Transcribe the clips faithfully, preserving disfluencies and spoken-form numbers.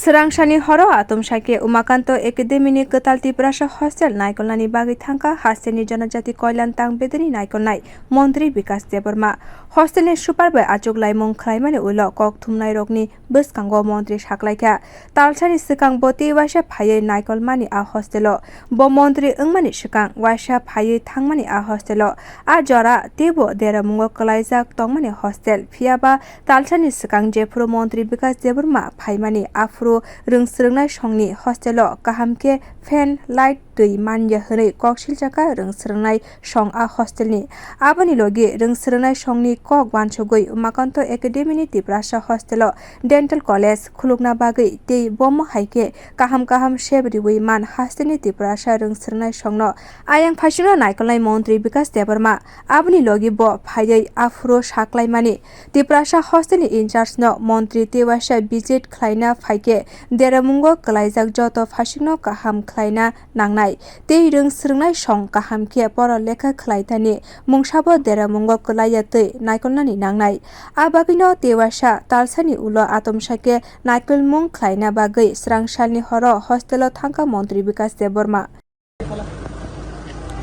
Swrangsani horo atomsai khe Umakanto Academy ni kwtal Tiprasa hostel naikolnani bagwi thangkha hasteni Janajati Koilan Tang Bedeni naikolnai Montri Bikas Debbarma. Hostel ni super bai achuk laimung khlaimani ulo kok thumnairokni bwskango montri saklaikha. Talsani swkang bo tei waisa phaiwi naikolmani a hostelo. Bo montri wngmani swkang waisa phaiwi thangmani a hostelo. A jora teibo deramungo kwlaijak tongmani hostel. Phiyaba talsani swkang jephuru montri Bikas Debbarma phaimani, aphuru rwngswrwngnai songni hostelo kaham khe fan, light, twi manya hwnwi kok silchakha rwngswrwngnai song a hostelni. Aboni logi rwngswrwngnai songni kok wansugwi Umakanto Academy ni Tiprasa hostelo dental college khulukna bagwi tei bomo hai khe kaham kaham sep riwi man hasteni Tiprasa rwngswrwngnai songno ayang phaisingno naikolnai montri Bikas Debbarma. Aboni logi bo phaiwi aphuru saklaimani Tiprasa hostel ni in charge no montri tei waisa visit khlaina phaikhe deramungo kwlaijak joto phaisingno kaham khlaina nangnai tei rwngswrwngnai song kaham khe pora lekha khlaitani mungsabo deramungo kwlaiya twi naikolnani nangnai. A bagwino tei waisa talsani ulo atomsa khe naikolmung khlaina bagwi swrangsalni horo hostelo thangkha montri Bikas Debbarma.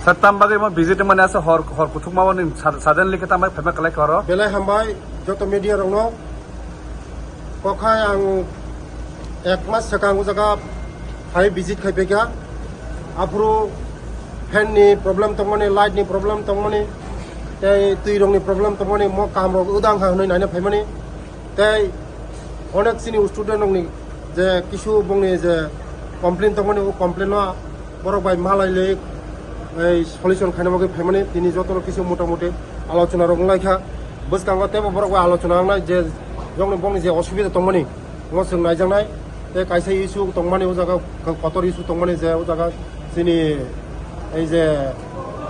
Sir, tam bagwi mo visit mane asa hor, hor kuthukma o ning sad-, suddenly khe tam bai phaima kwlai khe oro? Belai hambai joto media rokno. Kokhai ang ek mas swkang o jaga phai visit khai phaikha. Aphuru fan ni problem tongmani, light ni problem tongmani, tei twi rokni problem tongmani, mo kam rok udang kha hwnwi naina phaimani. Tei onek chini student rokni je kisu bongni je complain tongmani, o complain no borok bai malai le, ei, solution khaina bagwi phaimani, tini jotono kisu motamuti alochona rok wnglaikha. Bwskango teibo borok bai alochona wngnai je jongni bongni je osubida tongmani, omo chwng naijaknai. Tei kaisa issue tongmani, o jaga kotor issue tongmani je o jaga chini ei je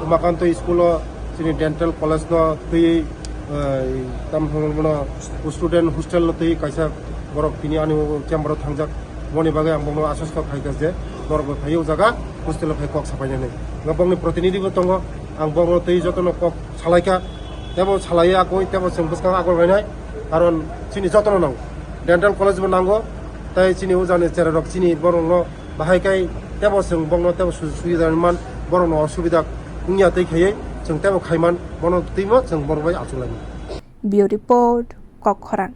Umakanto school o chini dental college no twiwi, eh, tam hwnwi bono student hostel no twiwi kaisa borok tini ani chamber o thangjak. Boni bagwi ang bono aswk khaikha je norok bai phaiwi o jaga hostel o phai kok sapainani. Nga bongni protinidhi bo tongo, ang bongno twiwi jotono kok salaikha, tebo salaiwi akoi tebo chwng bwskango agor bainai, karon chini jotono nango, dental college bo nango, tei chini o jani cherai rok chini borokno bahai kai tebo chwng bongno tebo su-, suida man, borokno osubida wngya tei khaiwi chwng tebo khaiman, bono twimo chwng borok bai achuk laimani. Bureau Report, Kok Khorang.